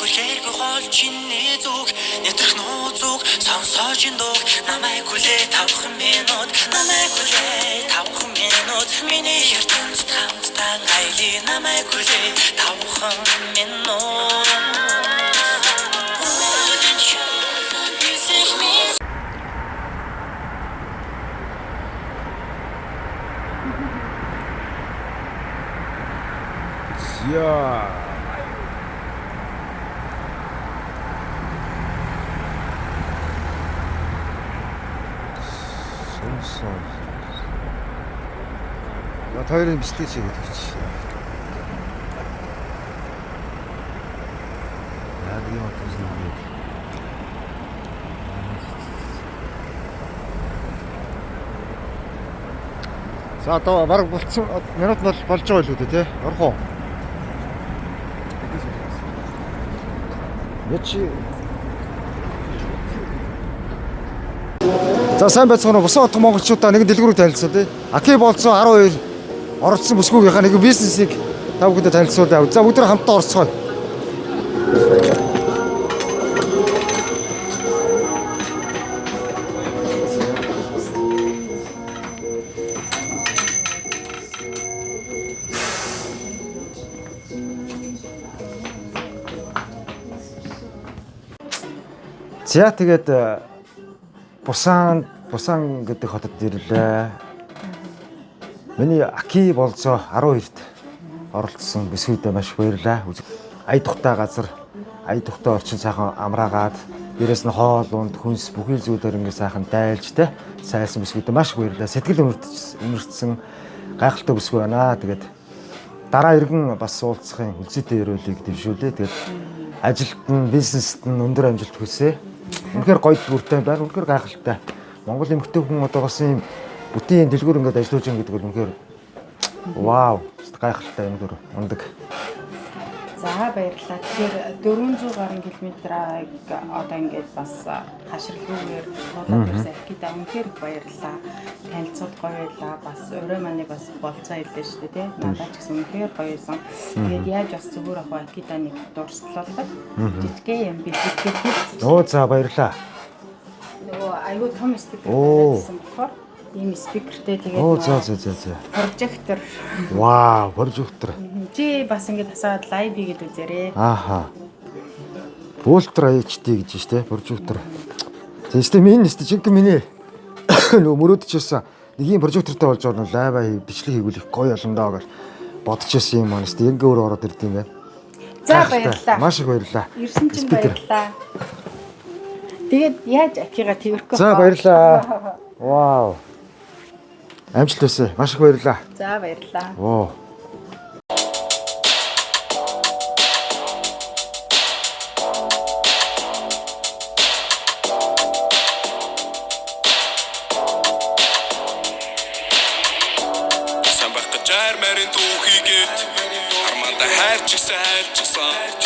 Хүлээргүй хол чиний зүг нэвтрэх нууц үг сонсож ин дууг намайг хүлээ 5 минут, намайг хүлээ 5 минут, миний ертөнцид хамтдаа аялъя, намайг хүлээ 5 минут. Үлэн шүлэн бисэх минь. За. Сонсон. Я хоёрын бичлэг чигээд өгч. Яг юм атсан юм. За, одоо бараг болцсон, минут нь бол болж байгаа л үү дээ, тий? Орох уу? Яа чи. За, сайн байцгаана уу. Бусан отго монголчуудаа нэгэн дэлгүүрийг танилцуулъя, тий. Аки болцоо 12 оролцсон бүсгүйгийнхаа нэгэн бизнесийг та бүхэндээ танилцуулъя. За, бүгд хамтдаа орцгоё. За, тэгээд Бусан гэдэг хотод ирлээ. Миний Аки болцоо 12-т оролцсон бүсгүйдээ маш их баярлалаа. Ая тухтай газар, ая тухтай орчин сайхан амраагаад, дээрэс нь хоол унд, хүнс бүхий зүйлээр ингээ сайхан дайлж те сайлсан бүсгүйдээ маш их баярлалаа. Сэтгэл өнөртсөн гайхалтай бүсгүй байна. Тэгээд дараа иргэн бас уулзахын үлзийтэй ерөөлийг дэвшүүлээ. Тэгээд ажилд нь, бизнест нь өндөр амжилт хүсье. Үнэхээр гоё дэлгүүртэй байна. Үнэхээр гайхалтай. Монгол эмэгтэй хүн одоо бас ийм бүтэн дэлгүүр ингээд ажиллаж байгаа гэдэг бол үнэхээр вау, гайхалтай, үнэхээр ундаг. За, баярлалаа. Тэгэхээр 400 гаруй километрийг одоо ингээд бас хашралгүйгээр туулаад ирсэн Акида үнэхээр их баярлалаа. Танилцуулт гоё байлаа. Бас өрөө манай бас болцоо илээ шүү дээ, тий. Надад ч гэсэн үнэхээр гоё байсан. Тэгээд яаж бас зүгээр ах вэ, Акида нэг дурсгалуулдаг. Жижигхэн юм бэлтгэх гээд. Оо, за, баярлалаа. Нөгөө айгүй том speaker Оо. тавьсан болохоор ийм speaker тэй, тэгээд Оо, за. Прожектор. Вау, прожектор. Чи бас ингээд хасаад live хийгээд үзээрэй. Ааха. Ultra HD гэж штэ, прожектор. За, штэ минь штэ жинхэнэ миний нөгөө мөрөөдөжсэн нэг юм прожектортай болж байгаа нь live бичлэг хийгүүл их гоё болно доо гэж бодож байсан юм аа штэ. Ингээ өөр ороод ирд юм байна. За, Гайхалтай. баярлалаа. Маш их баярлалаа. Ирсэн чинь Speaker. баярлалаа. Тэгээд яаж Акига тэрхгүй. За, баярлалаа. Вау. Амжилт хүсье. Маш их баярлалаа. За, баярлалаа. Оо. Сайн байх гэж хайр марын түүхийгээд. Арманда хайр ч гэсэн хайлчсан.